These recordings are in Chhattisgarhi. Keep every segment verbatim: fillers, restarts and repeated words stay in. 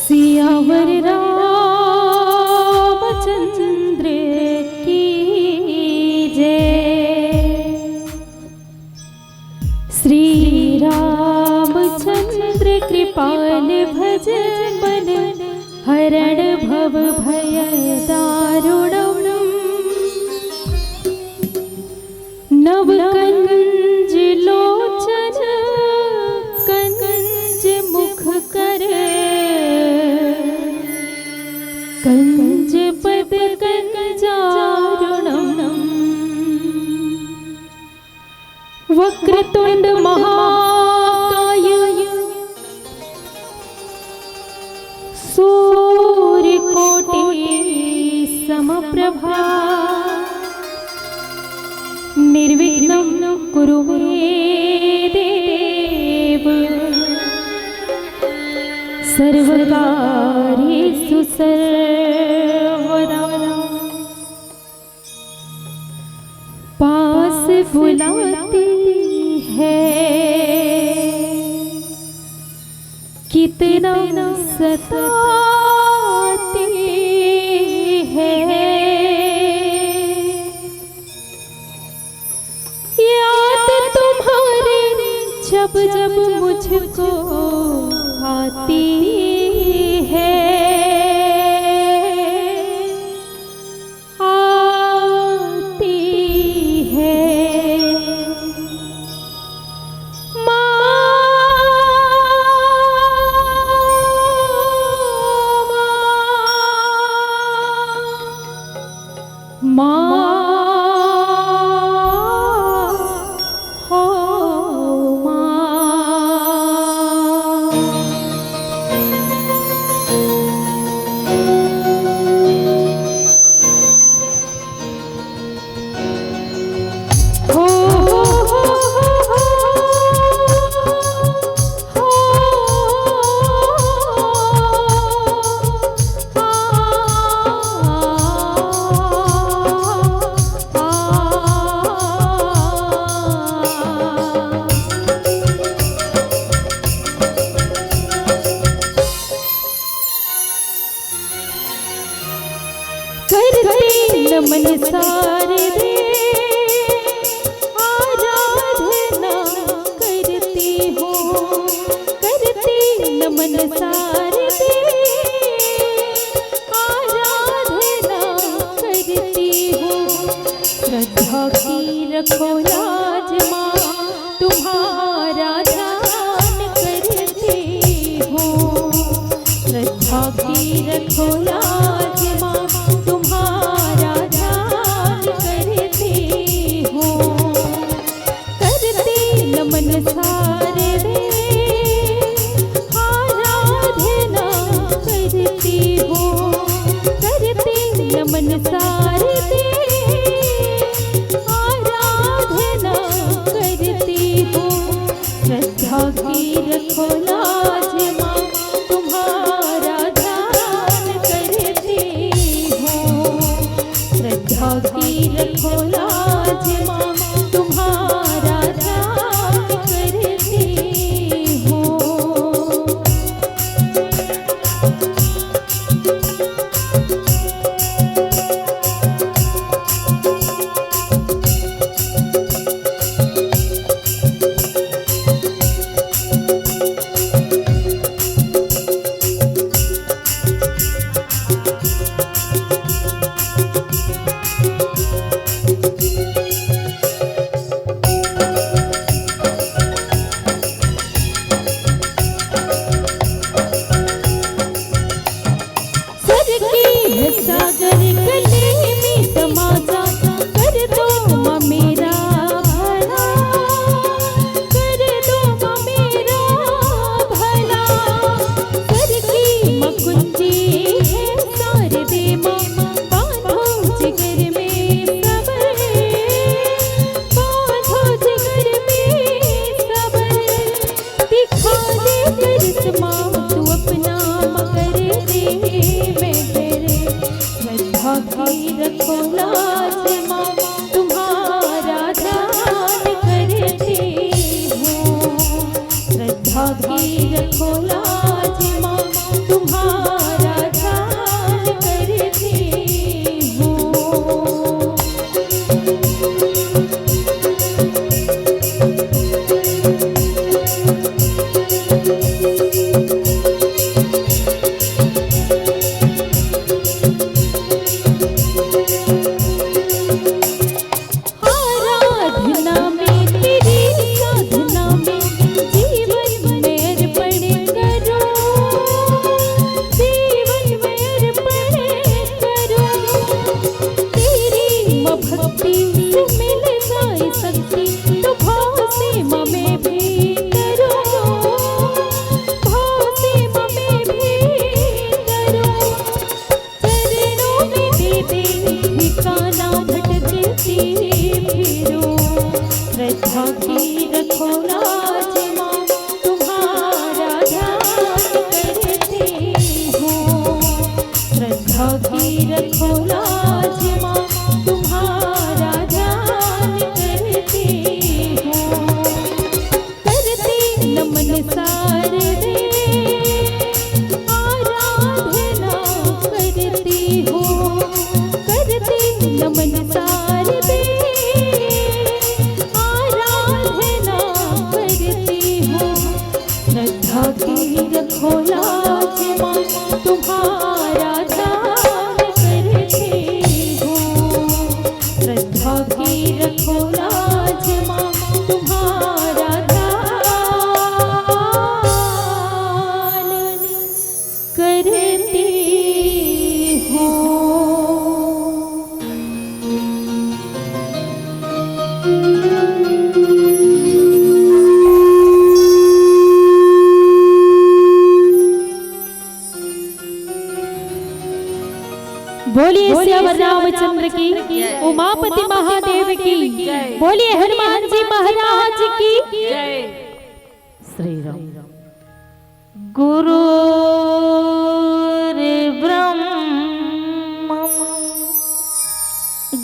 सियावर रामचंद्र की जय। श्री रामचंद्र कृपाल भज मन हरण भव भय दारुणम। नव कंज लोचन कंज मुख कर कंज पद कंजारुणम। वक्रतुंड महाकाय सूर्यकोटि समप्रभा। निर्विघ्नं कुरु मे देव सर्वकार्येषु सर्वदा। पास बुलाती है, कितना सताती है। याद तुम्हारी जब जब मुझको आती है, आती है। माँ, माँ, हो माँ। सारे दे आराधना करती हूँ, करती नमन सारे दे आराधना करती हूँ। श्रद्धा की रखो लाज माँ, तुम्हारा ध्यान करती हूँ। श्रद्धा की रखो लाज माँ, तुम्हारा ध्यान करती हूँ। करती नमन सारे दे आराधना करती हूँ, करती नमन सारे दे आराधना करती हूँ। श्रद्धा की रखो लाज माँ, तुम्हारा ध्यान करती हूँ। श्रद्धा की रखो लाज माँ, तुम्हारा ध्यान करती हूँ। स्वर की है सागर गले में समा जा, कर दो माँ मेरा भला, कर दो माँ मेरा भला। स्वर की माँ कुंजी है सारे दे माँ, बांधो जिगर में सबर, बांधो जिगर में सबर। दिखा दे करिश्मा तू अपना, मगर दे मैं तेरे। श्रद्धा की रखो लाज माँ, तुम्हारा ध्यान करती हूँ। श्रद्धा की रखो लाज माँ, तुम्हारा ध्यान करती हूँ। आराधना में तेरी, साधना में जीवन में अर्पण करो, जीवन में अर्पण करो। तेरी माँ भक्ति से मिल जाए शक्ति, तो भाव से माँ मैं भी करूँ, भाव से माँ मैं भी करूँ। चरणों में दे दे ठिकाना, भटकती फिरूं। श्रद्धा की रखो लाज माँ, तुम्हारा ध्यान करती हूँ। श्रद्धा की रखो लाज माँ, तुम्हारा ध्यान करती हूँ। करती नमन सारे दे आराधना करती हूँ, करती नमन सारे दे आराधना करती हूँ। श्रद्धा की रखो लाज माँ, तुम्हारा ध्यान करती हूँ। श्रद्धा की रखो लाज माँ, तुम्हारा ध्यान करती हूँ। बोलिए सियावर रामचंद्र की, उमापति महादेव की, बोलिए हनुमान जी महाराज की। श्री राम। गुरुर्ब्रह्म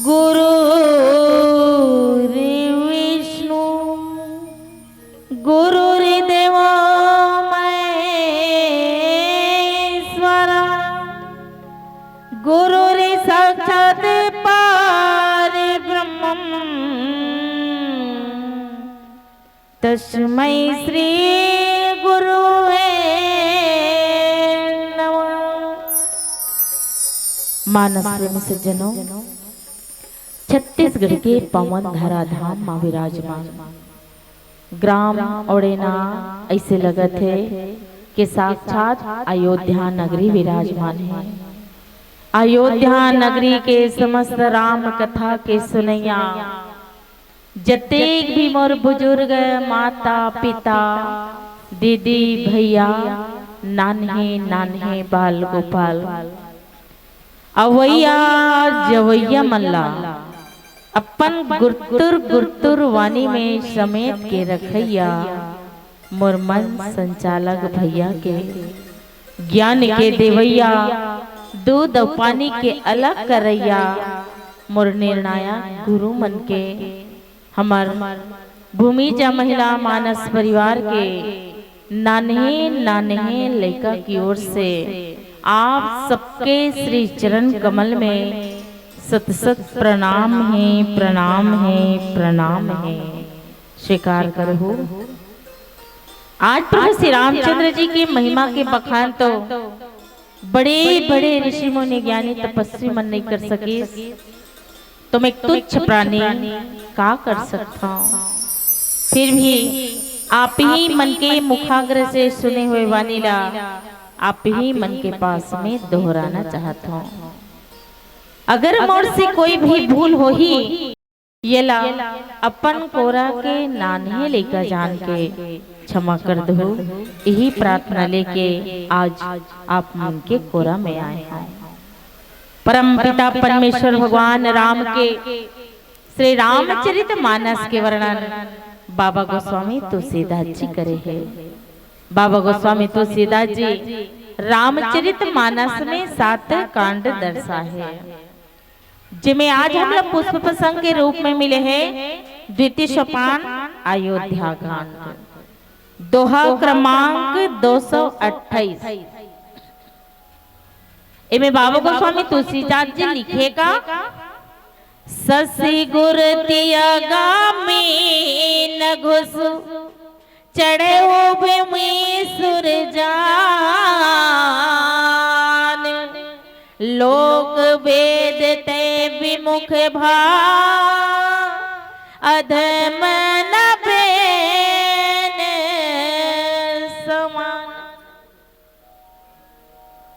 गुरुर्विष्णु गुरुर्देवो महेश्वर गुरुर्साक्षात् परब्रह्म तस्मै श्री गुरुवे नमः। मानस प्रेमी सज्जनों, छत्तीसगढ़ के पावन धराधाम म विराजमान ग्राम ओड़ेना अइसे लगत हे कि साक्षात अयोध्या नगरी विराजमान हे। अयोध्या नगरी के समस्त राम कथा के सुनैया जतेक भी मोर बुजुर्ग, माता, पिता, दीदी, भैया, नान्हे, नान्हे बाल गोपाल, अवैया, जवैया मन ला अपन गुरतुर गुरतुर वाणी में समेट के रखैया मोर मन संचालक भैया के, ज्ञान के देवैया, दूध अउ पानी के अलग करैया मोर निर्णायक गुरु मन के, हमर भूमिजा महिला मानस परिवार के नान्हे नान्हे लइका की ओर से आप सबके श्री चरण कमल में सत सत प्रणाम हे, प्रणाम हे, प्रणाम हे। स्वीकार करहू। आज प्रभु श्री रामचंद्र जी की महिमा के बखान तो बड़े बड़े ऋषि मुनि ज्ञानी तपस्वी मन नइ कर सकिस, तो मैं तुच्छ प्राणी का कर सकथंव? फिर भी आप ही मन के मुखाग्र से सुने हुए वाणी ला आप ही मन के पास में दोहराना चाहत हंव। अगर मोर से कोई भी भूल होही, येला अपन कोरा के नान्हे लइका जान के क्षमा कर दहू। यही प्रार्थना लेके आज आप मन के कोरा में आए हंव। परम पिता परमेश्वर भगवान राम के श्री रामचरित मानस के वर्णन बाबा गोस्वामी तुलसीदास जी करे हे। बाबा गोस्वामी तुलसीदास जी रामचरित मानस में सात कांड दर्शा हे, जेमे आज हमला पुष्प प्रसंग के रूप में मिले हे द्वितीय सोपान अयोध्या कांड, दोहा क्रमांक दो सौ अट्ठाईस। एमे बाबा गोस्वामी तुलसीदास जी लिखे का, शशि गुर तियागा मीन घुस, चढ़े उभे मुई सुरजान। लोक वेद ते विमुख भा, अधम न बेन समान।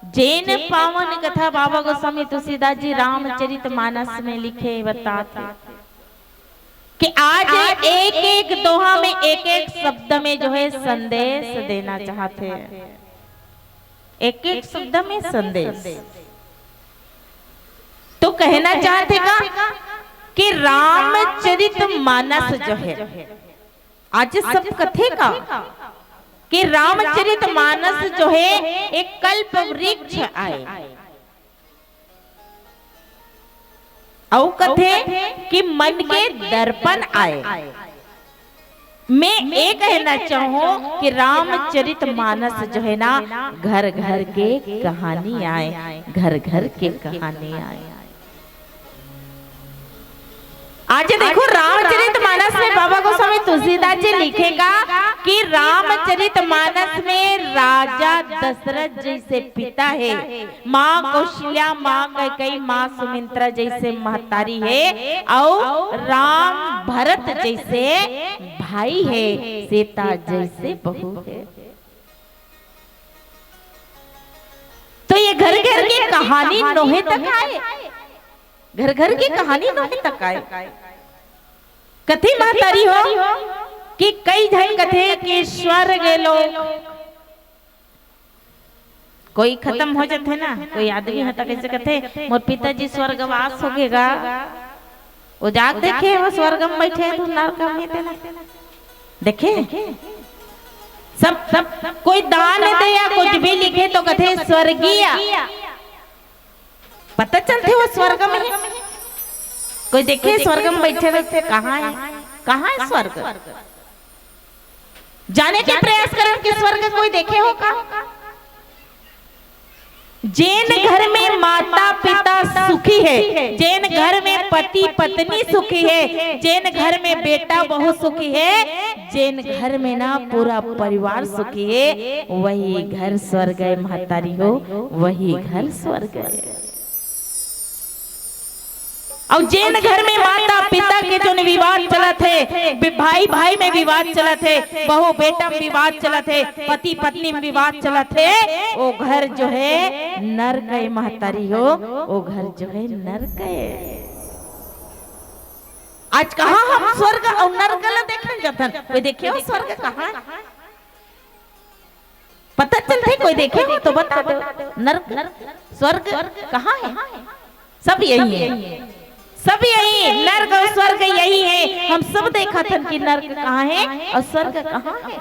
जेन पावन कथा बाबा गोस्वामी तुलसीदास जी रामचरित मानस में लिखे, बतात हे कि आज एक एक दोहा में, एक एक शब्द में जो है संदेश देना चाहत हे, एक एक शब्द में संदेश। तो कहना चाहत हे का कि रामचरित मानस जो है, आज सब कथे का कि रामचरित मानस जो है एक कल्प वृक्ष आय, अउ कथे कि मन के दर्पण आय। मैं ये कहना चाहूं कि रामचरित मानस जो है ना, घर घर के कहानी आय, घर घर के कहानी आय। आज देखो, रामचरित मानस में बाबा गोस्वामी तुलसीदास जी लिखे का कि रामचरित मानस में राजा दशरथ जैसे पिता हे, माँ कौशल्या, माँ कैकेयी, माँ सुमित्रा जैसे महतारी हे, अउ राम भरत जैसे भाई हे, सीता जैसे बहू हे। तो ये घर घर के कहानी नोहे तक आय, घर घर के कहानी नोहे तक आय। कथे महतारी हो कि कई झन कथे कि स्वर्ग लोक, कोई खतम हो जाथे ना, कोई आदमी ह त कइसे कथे, मोर पिताजी स्वर्गवास हो गे गा, ओ जाके देखे हे, वो स्वर्ग में बइठे हे, तू नरक में तेला देखे। सब, सब कोई दान दे या कुछ भी लिखे तो कथे स्वर्गीय। पता चलथे वो स्वर्ग में हे। कोई देखे स्वर्ग में बइठे रहिथे, कहाँ हे, कहाँ हे स्वर्ग? जाने के प्रयास करन कि स्वर्ग कोई देखे हो का? जेन घर में माता पिता सुखी हे, जेन घर में पति पत्नी सुखी हे, जेन घर में बेटा बहू सुखी हे, जेन घर में ना पूरा परिवार सुखी हे, वही घर स्वर्ग हे महतारी हो, वही घर स्वर्ग हे। अउ जेन घर में माता पिता के जोन विवाद चलत हे, बे-, भाई भाई में विवाद चलत हे, बहू बेटा में विवाद चलत हे, पति पत्नी में विवाद चलत हे, वो घर जो हे नरक हे महतारी हो, वो घर जो हे नरक हे। आज कहाँ हम स्वर्ग अउ नरक ला देखे जाथन? कोई देखे हो स्वर्ग कहाँ हे? पता चलथे कोई देखे हो तो बता दो। नरक, स्वर्ग कहाँ हे? सब यही हे, सब यही हे। नरक अउ स्वर्ग यही हे। हम सब देखत हन कि नरक कहाँ हे अउ स्वर्ग कहाँ हे।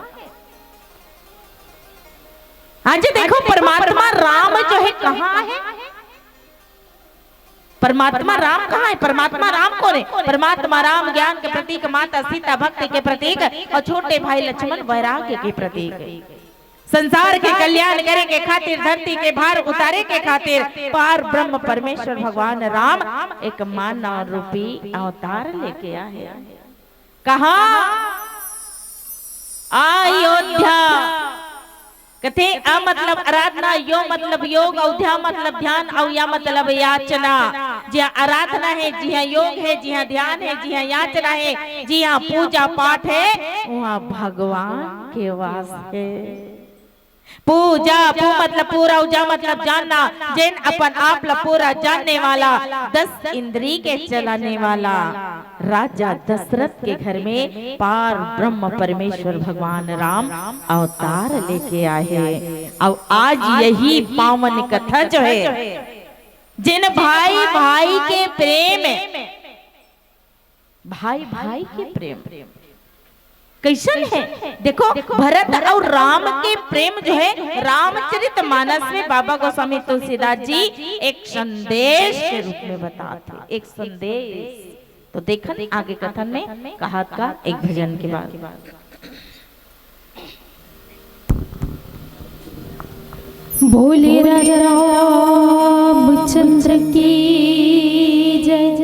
हाँ जी, देखो, परमात्मा राम जो हे कहाँ हे? परमात्मा राम कहाँ हे? परमात्मा राम कोन हे? परमात्मा राम ज्ञान के प्रतीक, माता सीता भक्ति के प्रतीक अउ छोटे भाई लक्ष्मण वैराग्य के प्रतीक। संसार के कल्याण करे के खातिर, धरती के भार उतारे के खातिर पार ब्रह्म परमेश्वर भगवान राम एक मानव रूपी अवतार लेके आए हे। कहाँ? अयोध्या। कथे अ मतलब आराधना, यो मतलब योग, अउ ध्या मतलब ध्यान, अउ या मतलब याचना। जिहाँ आराधना हे, जिहाँ योग हे, जिहाँ ध्यान हे, जिहाँ याचना हे, जिहाँ पूजा पाठ हे, उहाँ भगवान के वास हे। पूजा, पू मतलब पूरा, अउ जा मतलब जानना, जेन अपन आप ला पूरा जानने वाला, दस इंद्री के चलाने वाला राजा दशरथ के घर में पार ब्रह्म परमेश्वर भगवान राम अवतार लेके आए हे। अउ आज यही पावन कथा जो हे, जेन भाई भाई के प्रेम, भाई भाई के प्रेम कइसन हे? देखो, भरत अउ राम के प्रेम जो हे, रामचरित मानस में बाबा गोस्वामी तुलसीदास जी एक संदेश के रूप में बताथे, एक संदेश। तो देखन आगे कथन में कहत का एक भजन के बाद। बोले राजा रामचंद्र की जय।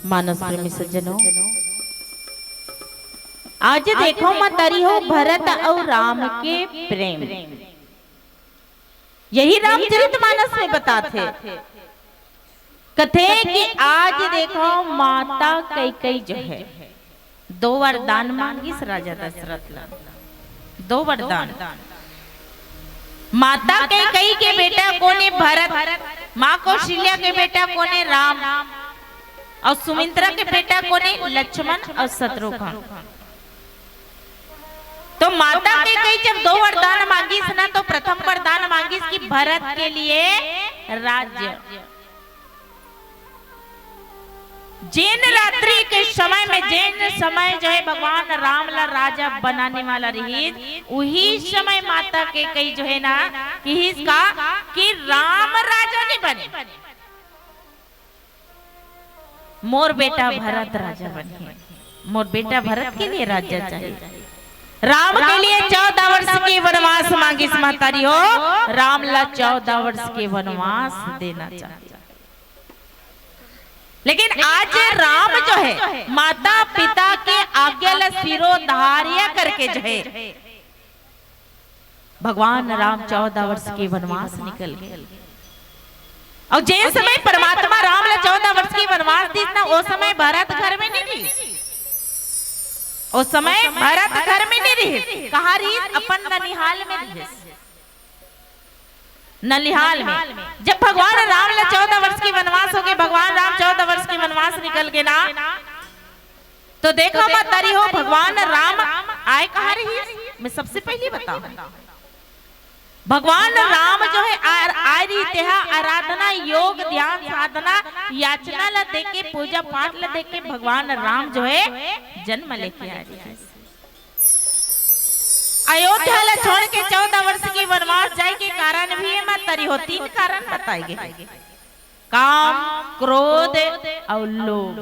मानस प्रेमी सज्जनों, आज देखो महतारी हो भरत अउ राम के प्रेम। यही रामचरित मानस में बताथे। कथे कि आज देखो माता कैकई जो है दो वरदान मांगिस राजा दशरथ ला। दो वरदान। माता कैकई के बेटा कोने भरत, माँ कौशल्या के बेटा कोने राम, अउ सुमित्रा के बेटा कोने लक्ष्मण अउ शत्रुघ्न। तो माता कैकई जब दो वरदान मांगिस ना, तो प्रथम वरदान मांगिस कि भरत के लिए राज्य। जेन रात्रि के समय में, जेन समय जो है भगवान राम ला राजा बनाने वाला रहिस, उही समय माता कैकई जो है ना, किहिस का कि राम राजा नहीं बने, मोर बेटा भरत राजा बने, मोर बेटा भरत के लिए राज्य चाहिए। राम के लिए चौदह वर्ष के वनवास मांगिस महतारी हो, राम ला चौदह वर्ष के वनवास देना चाहिए। लेकिन आज राम जो है माता पिता के आज्ञा ला सिरोधार्य करके जो है भगवान राम चौदह वर्ष के वनवास निकल गे। अउ जे समय परमात्मा राम ला चौदह वर्ष के वनवास दिस ना, ओ समय भरत घर में नहीं रहिस। ओ समय भरत घर में नहीं रहिस, कहाँ रहिस? अपन ननिहाल में रहिस। ननिहाल में। जब भगवान राम ला चौदह वर्ष के वनवास हो गे, भगवान राम चौदह वर्ष के वनवास निकल गे ना, तो देखो महतारी हो, भगवान राम आए कहाँ रहिस? मैं सबसे पहले बताऊं, भगवान राम जो है आ-, आए रहिस, तेहा आराधना, योग, ध्यान, साधना, याचना ला देके, पूजा पाठ ला देके भगवान राम जो है जन्म लेके आए रहिस। अयोध्या ला छोड़ के चौदह वर्ष के वनवास जाए के कारण भी ये महतारी हो, तीन कारण बताए गे। काम, क्रोध अउ लोभ।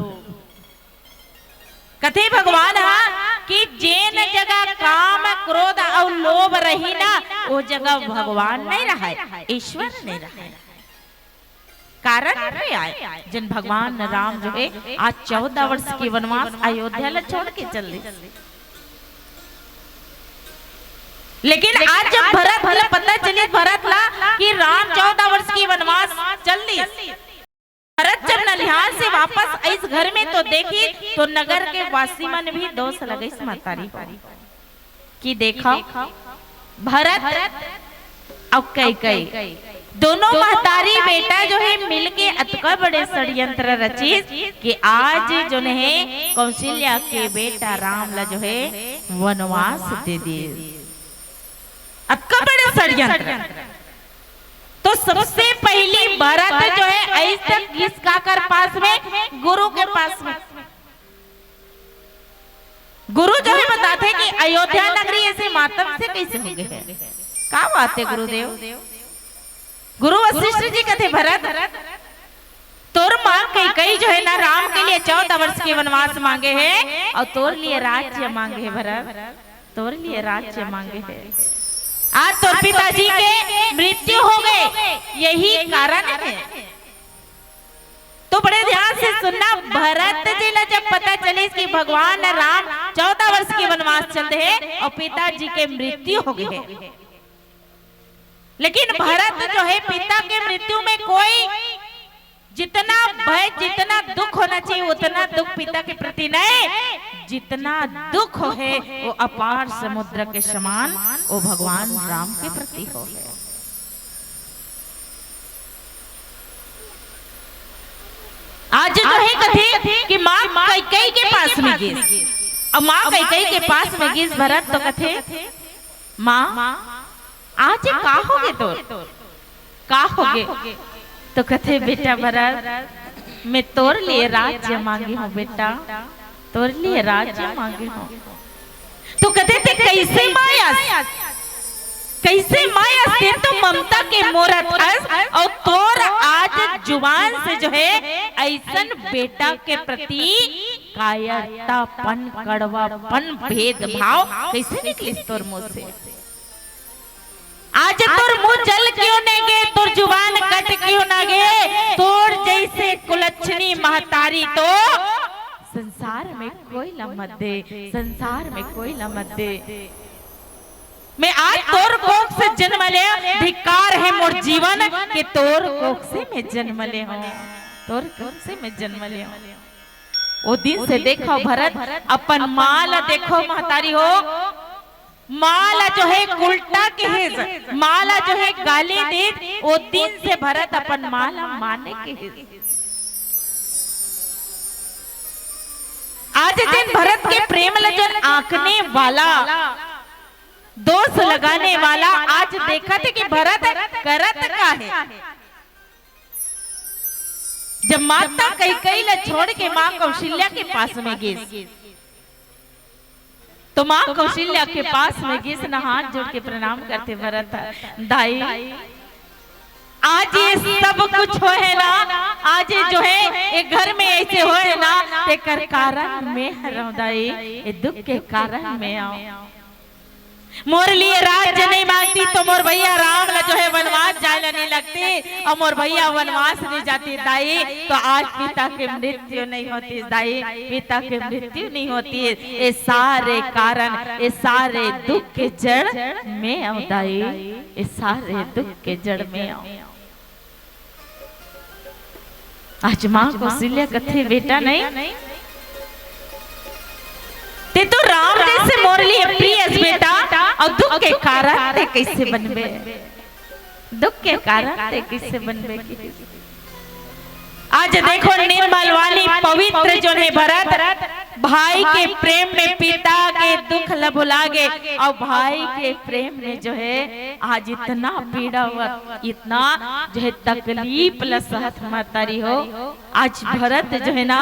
कथे भगवान हा कि जेन जगह काम, क्रोध अउ लोभ रही ना, ओ जगह भगवान नहीं रहय, ईश्वर नहीं रहय। कारण पे आए, जेन भगवान राम जो है आज चौदह वर्ष के वनवास अयोध्या ला छोड़ के चल दिस। लेकिन आज जब भरत ला पता चलिस, भरत ला कि राम चौदह वर्ष के वनवास चल दिस, भरत जब ननिहाल से वापस आइस घर में तो देखिस तो नगर के वासी मन भी दोस लगाइस महतारी हो कि देखो भरत अउ कैकई दोनों महतारी बेटा जो है मिलके अतका बड़े षड्यंत्र रचिस कि आज जो है कौशल्या के बेटा राम ला जो है वनवास दे दिस। अतका बड़े षड्यंत्र। तो सबसे पहली भरत जो है आइस किस काकर पास में? गुरु के पास में। गुरु जो है बताथे कि अयोध्या नगरी ऐसे मातम से कैसे हो गे हे? का बात है गुरुदेव? गुरु वशिष्ठ जी कथे, भरत, तोर माँ कैकई जो है ना राम के लिए चौदह वर्ष के वनवास मांगे हे अउ तोर लिए राज्य मांगे हे भरत, तोर लिए राज्य मांगे हे। आज तोर पिताजी के मृत्यु हो गे, यही कारण है। तो बड़े ध्यान से सुनना, भरत जी ला जब पता चलिस कि भगवान राम चौदह वर्ष के वनवास चल दे हे अउ पिताजी के मृत्यु हो गे हे, लेकिन भरत जो है पिता के मृत्यु में कोई जितना भय, जितना दुख होना चाहिए उतना दुख पिता के प्रति नहीं, जितना दुख है वो अपार समुद्र के समान वो भगवान राम के प्रति हो है। आज जो है कथे कि माँ कैकई के पास में गिस, अउ माँ कैकई के पास में गिस भरत तो कथे, माँ आज का हो गे तोर, का हो गे? तो कथे, बेटा भरत, मैं तोर लिए राज्य मांगे हूँ बेटा, तोर लिए राज्य मांगे हूँ। तो कथे, ते कैसे माँ अस, कैसे माँ अस, ते तो ममता के मूरत अस, अउ तोर आज जुबान से जो है अइसन बेटा के प्रति कायरतापन, कड़वापन, भेदभाव कैसे निकलिस तोर मुँह से? आज तोर मुंह जल क्यों नहीं गे, तोर जुबान कट क्यों ना गे? तोर जैसे कुलच्छनी महतारी तो संसार में कोई ला मत दे, संसार में कोई ला मत दे। मैं आज तोर कोख से जन्म ले, धिक्कार है मोर जीवन के तोर कोख से मैं जन्म ले हूँ, तोर कोख से मैं जन्म ले हूँ। ओ दिन से देखो भरत, अपन माँ ला देखो महतारी हो, माँ ला जो है उल्टा किहिस, माँ ला जो है गाली दीस, ओ दिन से भरत अपन माँ ला माने किहिस। आज जेन भरत के प्रेम ला जोन आंकने वाला, दोष लगाने वाला, आज देखत हे कि भरत करत का हे। जब माता कैकेयी ला छोड़ के माँ कौशल्या के पास में गिस, तो माँ कौशल्या के पास में गिस न हाथ जोड़ के प्रणाम करथे भरत, दाई, आज ये सब कुछ होय हे ना, आज ये जो है ये घर में ऐसे होय हे ना, तेकर कारण मैं हरंव दाई, ये दुख के कारण मैं आंव। मोर लिए राज्य नहीं मांगती तो मोर भैया राम ला जो है वनवास जाय ला नहीं लगती, अउ मोर भैया वनवास नहीं जाती दाई, तो आज पिता के मृत्यु नहीं होती दाई, पिता के मृत्यु नहीं होती। ये सारे कारण, ये सारे दुख के जड़ मैं आंव दाई, ये सारे दुख के जड़ मैं आंव। आज माँ कौशल्या कथे, बेटा नहीं, ते तो राम जैसे मोर लिए प्रिय हस बेटा, अउ दुख के कारण ते कैसे बनबे? दुख के कारण ते कैसे बनबे कि? आज देखो निर्मल वाणी पवित्र जोन हे भरत, भाई के प्रेम में पिता के दुख ल भुला गे, अउ भाई के प्रेम में जो है आज इतना पीड़ा हुआ, इतना जो है तकलीफ ल सहत महतारी हो। आज भरत जो है ना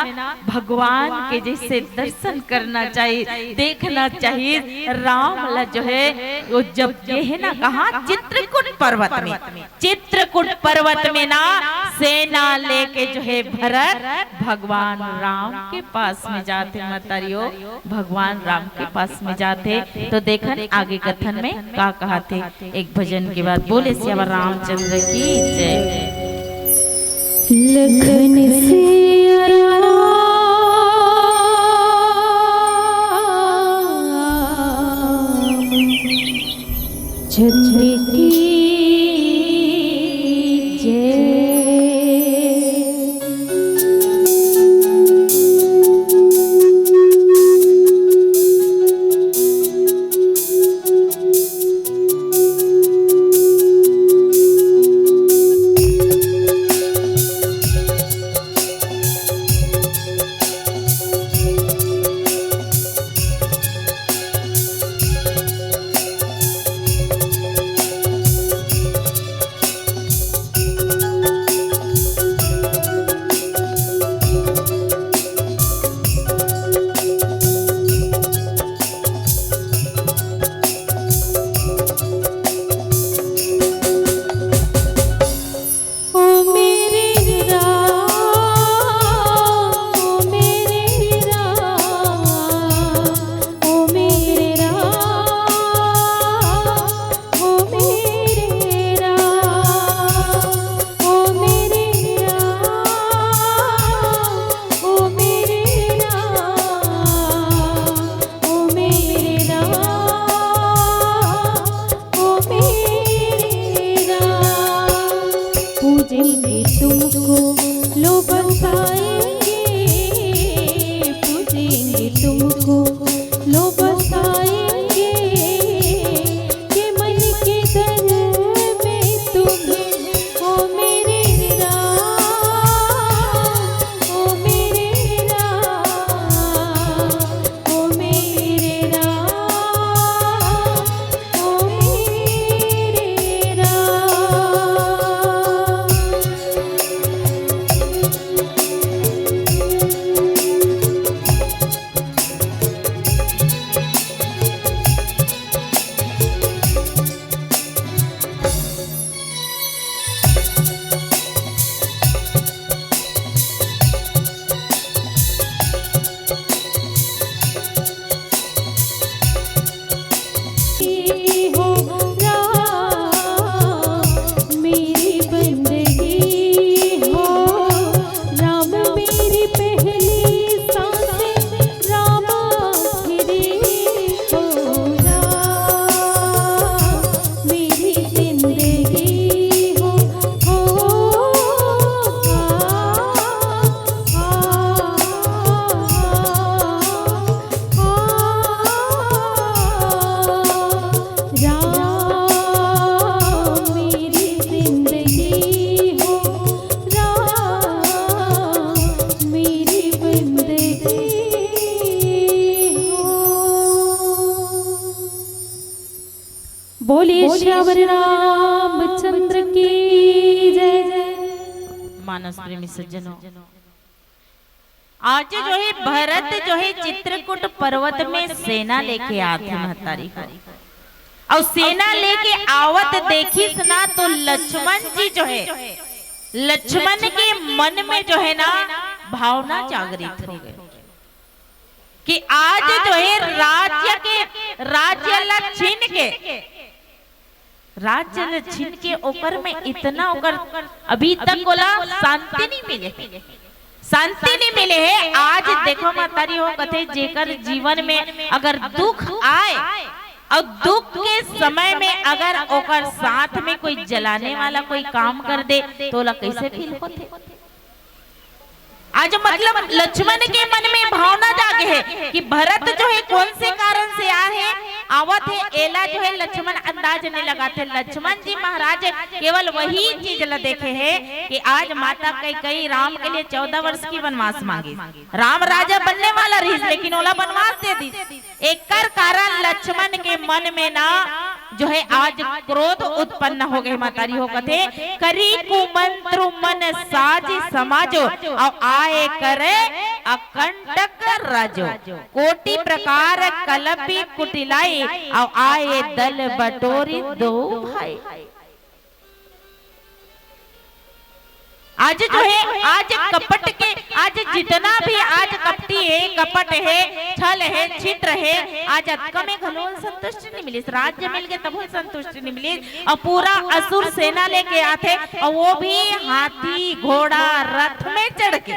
भगवान के जैसे दर्शन करना चाहिए, देखना चाहिए। राम ला जो है वो जब ये है ना कहाँ चित्रकूट पर्वत में, चित्रकूट पर्वत में ना सेना लेके जो है भरत भगवान राम के पास में जाथे महतारी हो, भगवान राम के पास में जाथे। तो देखन आगे कथन में का कहाथे। एक भजन के बाद बोले सियावर रामचंद्र की जय। लखन सिया राम चंद्र की जय। बोलिए श्यावर रामचंद्र की जय। मानस प्रेमी सज्जनों, आज जो है भरत जो है चित्रकूट पर्वत में सेना लेके आथे महतारी हो, अउ सेना लेके आवत देखिस ना तो लक्ष्मण जी जो है, लक्ष्मण के मन में जो है ना भावना जागृत हो गए कि आज जो है राज्य के, राज्य ला छीन के, राज्य ला छीन के ओकर में इतना ओकर अभी तक ओला शांति नहीं मिले हे, शांति नहीं मिले हे। आज देखो महतारी हो कथे जेकर जीवन में अगर दुख आए अउ दुख के समय में अगर ओकर साथ में कोई जलाने वाला कोई काम कर दे तो ओला कैसे फील होथे? आज मतलब लक्ष्मण के मन में भावना जागे हे कि भरत जो है कौन से कारण से आ हे, आवत हे, एला जो है लक्ष्मण अंदाज नहीं लगाथे। लक्ष्मण जी महाराज केवल वही चीज ला देखे हे कि आज माता कैकेयी राम के लिए चौदह वर्ष की वनवास मांगी। राम राजा बनने वाला रहिस लेकिन ओला वनवास दे दी। एकर कारण लक्ष्मण के मन में ना जो है आज क्रोध उत्पन्न हो गए। महतारी हो कथे, करी कुमंत्रु मन साज समाजो, अउ आए करे अकंटक राजो। कोटि प्रकार कलपि कुटिलाई, अउ आए दल बटोरी दो भाई। आज जो है, आज कपट के, आज जितना भी आज कपटी हे, कपट हे, छल हे, छिद्र हे, आज अतका में घलो संतुष्टि नहीं मिलिस। राज्य मिल के तभो संतुष्टि नहीं मिलिस। अउ पूरा असुर सेना लेके आथे, अउ वो भी हाथी, घोड़ा, रथ में चढ़ के।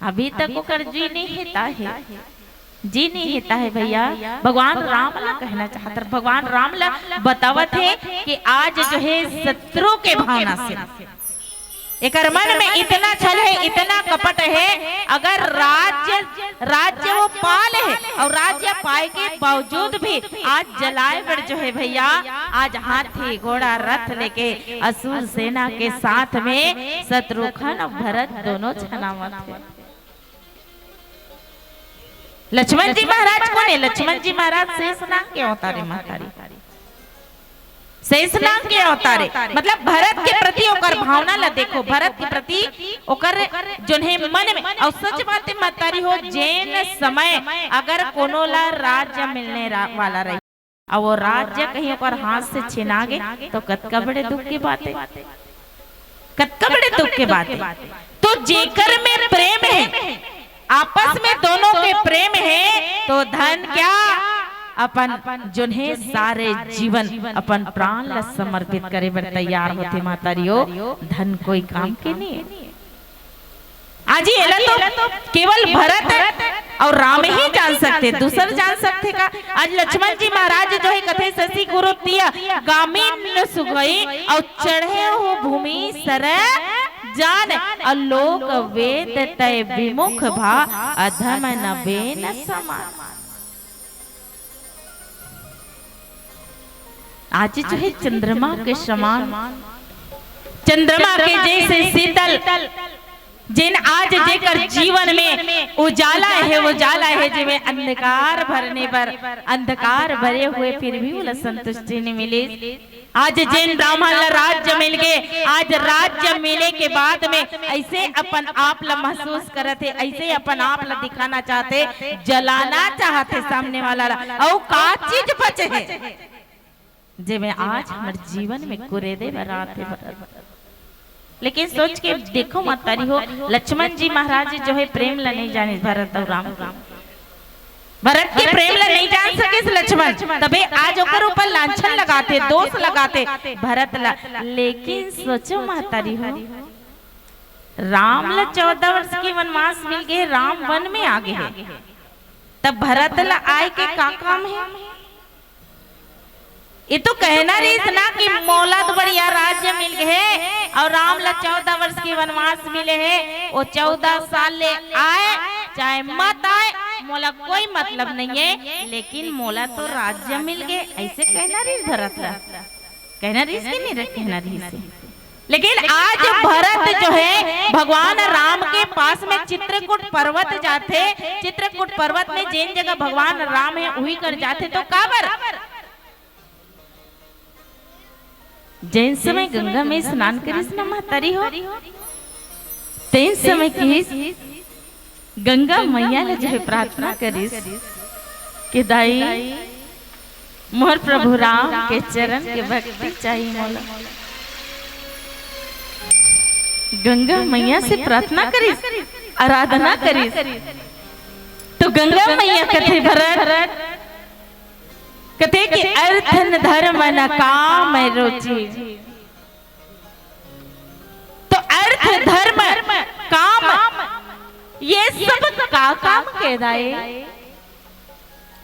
अभी तक ओकर जी नहीं हेता हे, जी नहीं हेता हे भैया। भगवान राम ला कहना चाहत हे, भगवान राम ला बतावत हे कि आज जो है शत्रु के भावना से एकर मन में इतना छल हे, इतना कपट हे, अगर राज्य, राज्य वो पा ले हे अउ राज्य पाए के बावजूद भी आज जलाए बर जो है भैया, आज हाथी घोड़ा रथ लेके असुर सेना के साथ में शत्रुघ्न अउ भरत दोनों झन आवत हे। लक्ष्मण जी महाराज कोन हे? लक्ष्मण जी महाराज शेष नाग के अवतार हे महतारी, शेष नाग के अवतार हे। मतलब भरत के प्रति ओकर भावना ला देखो, भरत के प्रति ओकर जोन हे मन में। अउ सच बात हे महतारी हो, जेन समय अगर कोनो ला राज्य मिलने रा-, वाला रही, अउ वो राज्य कहीं ओकर हाथ से छिना गे, तो कतका बड़े दुख की बात हे, कतका बड़े दुख की बात हे। तो जेकर में प्रेम हे, आपस में दोनों के प्रेम हे, तो धन क्या, अपन जोन हे सारे जीवन, अपन प्राण ला समर्पित करे बर तैयार होथे महतारी हो। धन कोई काम के नहीं हे। आज ही एला तो केवल भरत अउ राम ही जान सकथे, दूसर जान सकथे का? आज लक्ष्मण जी महाराज जो हे कथे, शशि गुरु तिय गामिन सुगई अउ चढ़े हो भूमि सर जान, अउ लोक वेद तय विमुख भा अधम नबेन समान। आज जो हे चंद्रमा के समान, चंद्रमा के जैसे शीतल, जेन आज जेकर जीवन में उजाला हे, उजाला हे, जेमे अंधकार भरने बर, अंधकार भरे हुए फिर भी ओला संतुष्टि नहीं मिले। आज जेन ब्राह्मण ला राज्य मिल गे, आज राज्य मिले के बाद में ऐसे अपन आप ला महसूस करत हे, ऐसे अपन आप ला दिखाना चाहत हे, जलाना चाहत हे सामने वाला ला। अउ का चीज बचे हे जेमे आज हमर जीवन में कुरेदे बर आथे भरत? लेकिन सोच के देखो महतारी हो, लक्ष्मण जी महाराज जो हे प्रेम ला नहीं जाने भरत अउ राम के। भरत के प्रेम ला नहीं जान सकिस लक्ष्मण, तभे आज ओकर ऊपर लांछन लगाथे, दोष लगाथे भरत ला। लेकिन सोचो महतारी हो, राम ला चौदह वर्ष के वनवास मिल गे, राम वन में आ गे हे, तब भरत ला आए के का काम हे? ये तो कहना रहिस ना कि मोला तो बढ़िया राज्य मिल गे हे अउ राम ला चौदह वर्ष के वनवास मिले हे। वो चौदह साल ले आए चाहे मत आए, मोला कोई मतलब नहीं हे, लेकिन मोला तो राज्य मिल गे, ऐसे कहना रहिस भरत ला। कहना रहिस कि नहीं रह-, कहना रहिस हे? लेकिन आज भरत जो है भगवान राम के पास में चित्रकूट पर्वत जाथे, चित्रकूट पर्वत में जेन जगह भगवान राम है उही कर जाथे। तो काबर? जेन समय गंगा में स्नान करिस ना महतारी हो, तेन समय किहिस, गंगा मैया ले जो है प्रार्थना करिस कि दाई, मोर प्रभु राम के चरण के भक्ति चाही मोला। गंगा मैया से प्रार्थना करिस, आराधना करिस, तो गंगा मैया कथे भरत, कथे कि अर्थ न धर्म न काम रोची। तो अर्थ, धर्म, काम, ये सब का काम के दाई?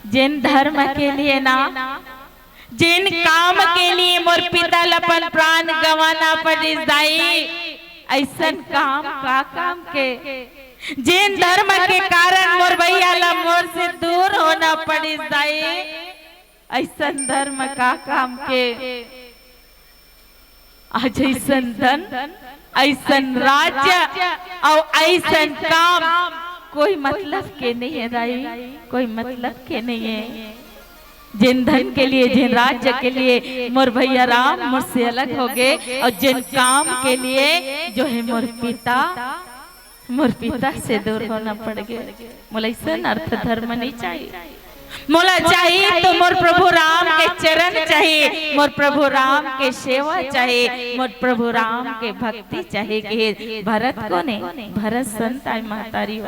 जेन धर्म के लिए ना, जेन काम के लिए मोर पिता ल अपन प्राण गंवाना पड़िस दाई, अइसन काम का काम के? जेन धर्म के कारण मोर भैया ल मोर से दूर होना पड़िस दाई, अइसन धर्म का काम के? आज अइसन धन, अइसन राज्य अउ अइसन काम कोई मतलब के नहीं है दाई, कोई मतलब के नहीं है। जेन धन के लिए, जेन राज्य के लिए मोर भैया राम मोर से अलग हो गए, अउ जेन काम के लिए जो है मोर पिता, मोर पिता से दूर होना पड़ गए। मोला अइसन अर्थ धर्म नहीं चाहिए। मोला चाहिए तो मोर प्रभु राम के चरण चाहिए, मोर प्रभु राम के सेवा चाहिए, मोर प्रभु राम के भक्ति चाहिए। कि हे भरत कोन हे? भरत संत आय महतारी हो।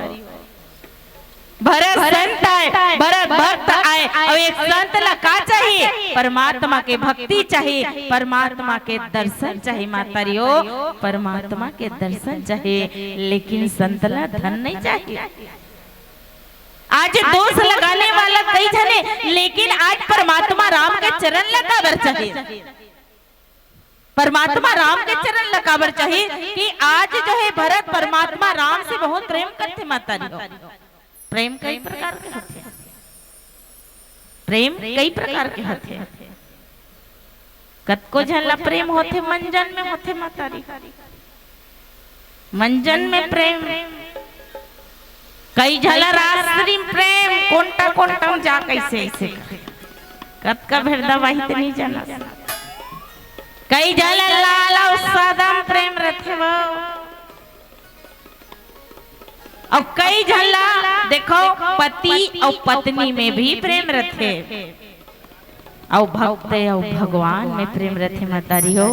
भरत संत आय, भरत भक्त आय। अउ एक संत ला का चाहिए? परमात्मा के भक्ति चाहिए, परमात्मा के दर्शन चाहिए महतारी हो, परमात्मा के दर्शन चाहिए। लेकिन संत ला धन नहीं चाहिए। आज दोष लगाने वाला कई झने, लेकिन आज परमात्मा राम के चरण ला काबर चाहिए? परमात्मा राम के चरण ला काबर चाहिए? कि आज जो है भरत परमात्मा राम से बहुत प्रेम करथे महतारी हो। प्रेम कई प्रकार के होथे, प्रेम कई प्रकार के होथे। कतको झन ला प्रेम होथे, मंजन में होथे महतारी, मंजन में प्रेम। कई झन ला रासरी प्रेम, कोंटा कोंटा में जा कइसे अइसे कर। कतका भेड़ दवाही ते नहीं जाना। कई झन ला लाल अउ सादा में प्रेम रथे वो। अउ कई झन ला देखो, पति अउ पत्नी में भी प्रेम रथे, अउ भक्त अउ भगवान में प्रेम रथे महतारी हो,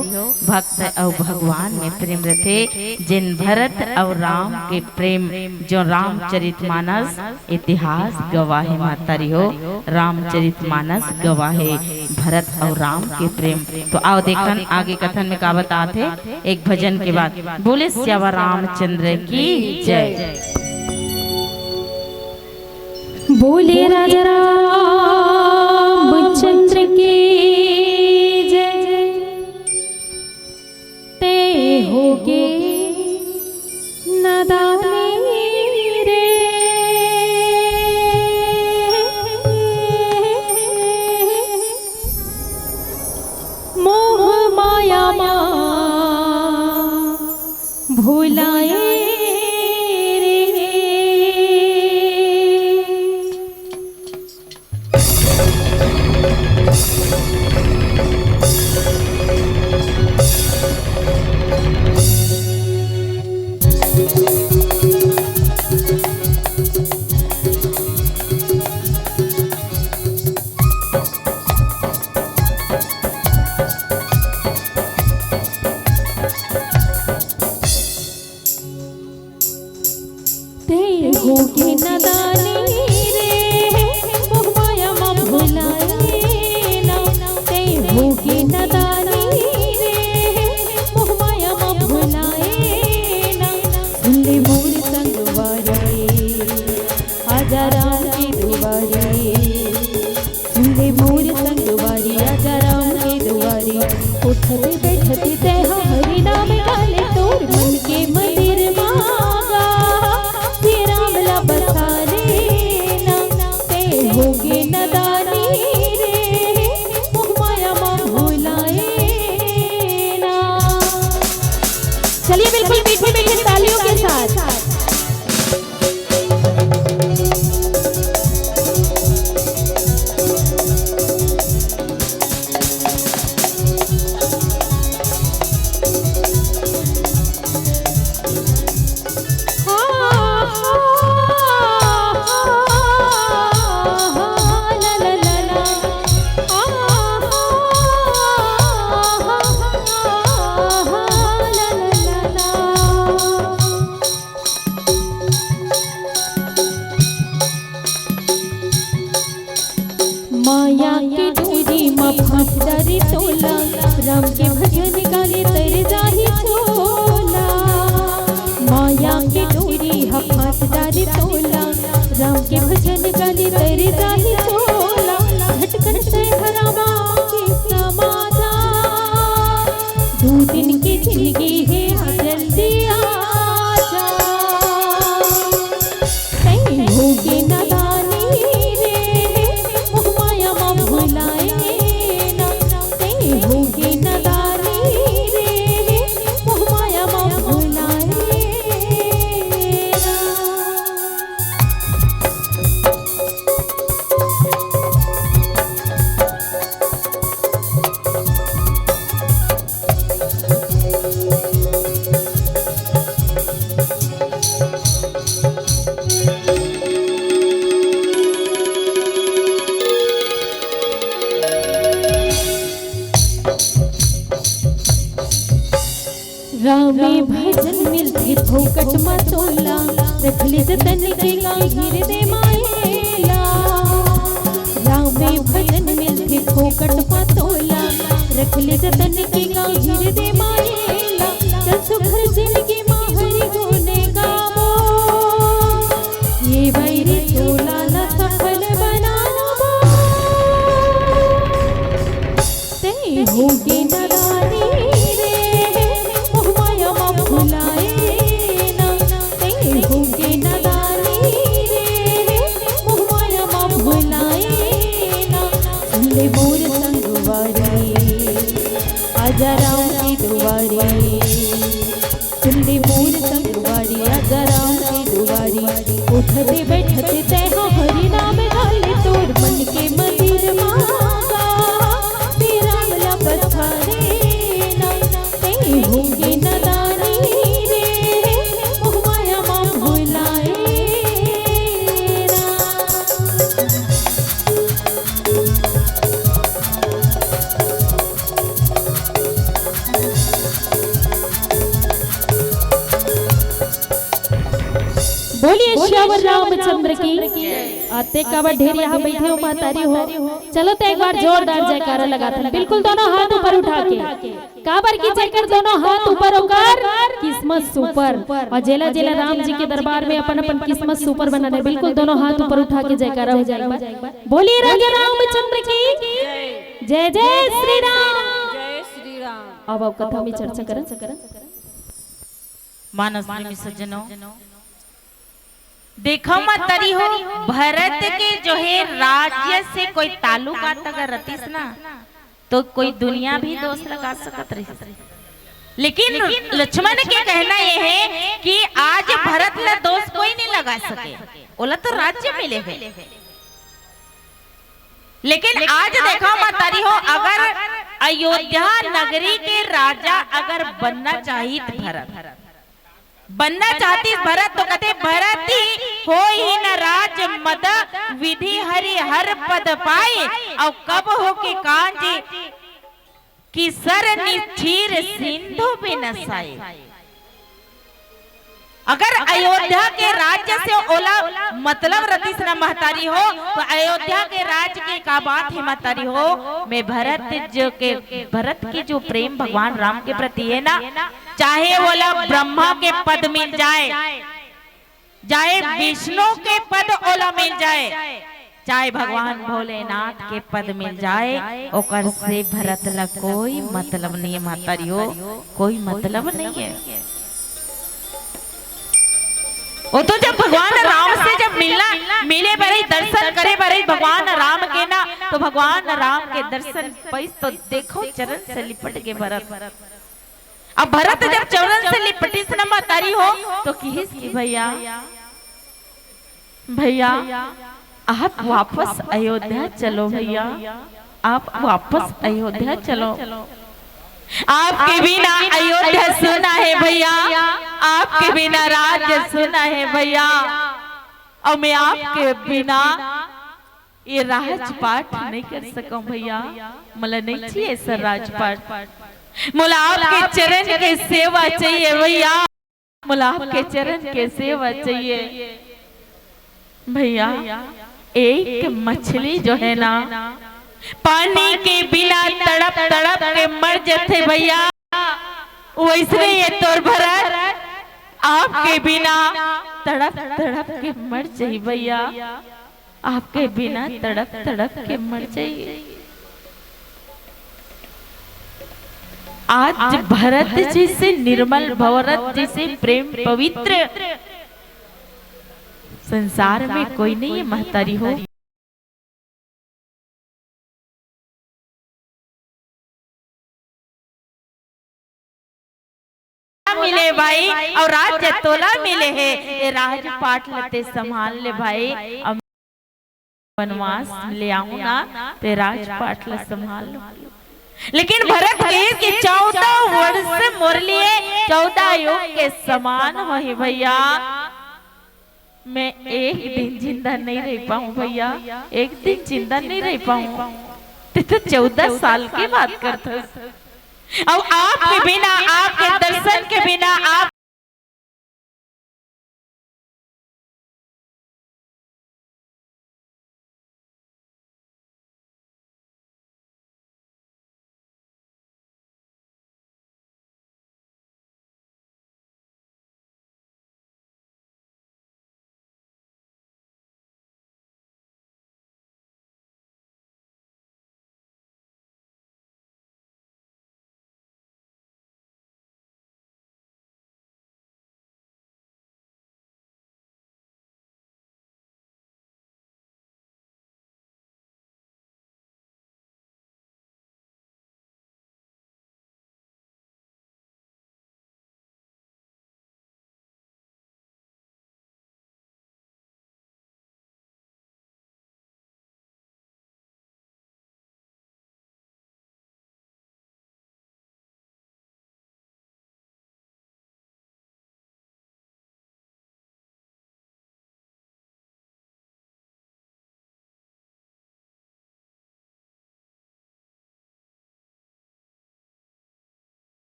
भक्त अउ भगवान में प्रेम रथे। जेन भरत अउ राम के प्रेम, जो रामचरित मानस इतिहास गवाह हे महतारी हो, रामचरित मानस गवाह हे भरत अउ राम के प्रेम। तो आओ देखन आगे कथन में का बतात हे एक भजन के बाद। बोले सियावर रामचंद्र की जय। बोले राजा रामचंद्र की जय। ते होगे नदानी रे, मोह माया मा भुलाए रे। ते होगे नदानी रे, मोह माया मा भुलाए ना। ते होगे नदानी रे, मोह माया मा भुलाए ना। सुन ले मोर संगवारी, आजा राम के दुआरी। सुन ले मोर संगवारी, आजा राम के दुआरी। उठते बैठते तेहा हरि नाम गाले, तोर मन के मंदिर मांगा, हे राम ला बसा लेना। ते होगे नदानी रे, मोह माया मा भुलाए ना। माया के डोरी म फंस डरे तोला, राम के भजन गाले तर जाही चोला। माया के डोरी ह फंस डरे तोला, राम के भजन गाले तर जाही चोला। झटकन से हरावा के समाजा, दू दिन के जिंदगी हे, आ जल्दी आ जा। तैं होगे नदानी रे, मोह माया म भुलाए ना। तैं होगे नदानी रे, मोह माया म भुलाए ना। रामे भजन मिलथे फोकट म तोला, रख ले जतन के गाँव हिरदे मायला। रामे भजन मिलथे फोकट म तोला, रख ले जतन के गाँव हिरदे मायला। चल सुघर जिनगी म हरि गुण गाबो, ये बैरी टोला ला सफल बनाबो। तैं होगे नदानी रे, मोह माया म भुलाए ना। तैं होगे नदानी रे, मोह माया म भुलाए ना। सुन ले मोर संगवारी, आजा राम के दुआरी। सुन ले मोर संगवारी, आजा राम के दुआरी। उठते बैठते तैं ह हरि नाम गाले, तोर मन के मंदिर मांगा, श्री राम ला पछाड़े ना। तैं होगे नदानी रे, मोह माया म भुलाए ना। बोलिए सियावर रामचंद्र की। अतेक काबर ढेर यहाँ बैठे हो महतारी हो, चलो त एक बार जोरदार जयकारा लगाथन, बिल्कुल दोनों हाथ ऊपर उठा के। काबर कि जेकर दोनों हाथ ऊपर ओकर किस्मत सुपर। अउ जेला जेला राम जी के दरबार में अपन अपन किस्मत सुपर बनाना हे, बिल्कुल दोनों हाथ ऊपर उठा के जयकारा हो जाए एक बार। बोलिए राजा रामचंद्र की जय, जय श्री राम। जय श्री राम। अब, अब कथा में चर्चा करन। मानस प्रेमी सज्जनों, देखो महतारी हो, भरत के जो है राज्य से कोई ताल्लुकात अगर रतिस ना, तो कोई दुनिया भी दोष लगा सकत रहिस। लेकिन लक्ष्मण के कहना ये है कि आज भरत ला दोष कोई नहीं लगा सके, ओला तो राज्य मिले है। लेकिन आज देखो महतारी हो, अगर अयोध्या नगरी के राजा अगर बनना चाहित भरत, बनना चाहतिस भरत, तो कथे, भरत ही होइही न राज मद, विधि हरि हर पद पाए, अउ कबहु के कांजी कि सर निचीर सिंधु बिन साए। अगर अयोध्या के राज्य से ओला मतलब रतिस न महतारी हो, तो अयोध्या के राज्य के का बात हे महतारी हो। मैं भरत जो के, भरत के जो प्रेम भगवान राम के प्रति हे ना, चाहे ओला ब्रह्मा के पद मिल जाए, चाहे विष्णु के पद ओला मिल जाए, चाहे भगवान भोलेनाथ के पद मिल जाए, ओकर से भरत ला कोई मतलब नहीं है महतारी हो, कोई मतलब नहीं है। वो तो जब भगवान राम से जब मिलना, मिले बर ही, दर्शन करे बर ही भगवान राम के ना, तो भगवान राम के दर्शन पाइस तो देखो चरण से लिपट के भरत। अब भरत जब चरण से लिपटिस न महतारी हो, तो किहिस कि भैया, भैया, आप वापस अयोध्या चलो भैया, आप वापस अयोध्या चलो। आपके बिना अयोध्या सुना है भैया, आपके बिना राज्य सुना है भैया, अउ मैं आपके बिना ये राजपाट नहीं कर सकूं भैया, मोला नहीं चाहिए सर राजपाट, मोला आपके चरण के सेवा चाहिए भैया, मोला आपके चरण के सेवा चाहिए भैया। एक मछली जो है ना, पानी के बिना तड़प तड़प के मर जथे भैया, वैसने ये तोर भरत आपके बिना तड़प तड़प के मर जाही भैया, आपके बिना तड़प तड़प के मर जाही। आज भरत जैसे निर्मल, भरत जैसे प्रेम पवित्र संसार में कोई नहीं है महतारी हो। मिले भाई, अउ राज्य तोला मिले हे, ए राजपाट ल ते संभाल ले भाई। अब वनवास ले आऊं ना, ते राजपाट ल संभाल लो। लेकिन भरत कहिस कि चौदह वर्ष मोर लिए चौदह युग के समान होही भैया। मैं एक दिन जिंदा नहीं रह पाऊं भैया, एक दिन जिंदा नहीं रह पाऊं। ते तो चौदह साल के बात करथस। अब आपके बिना, आपके दर्शन के बिना, आप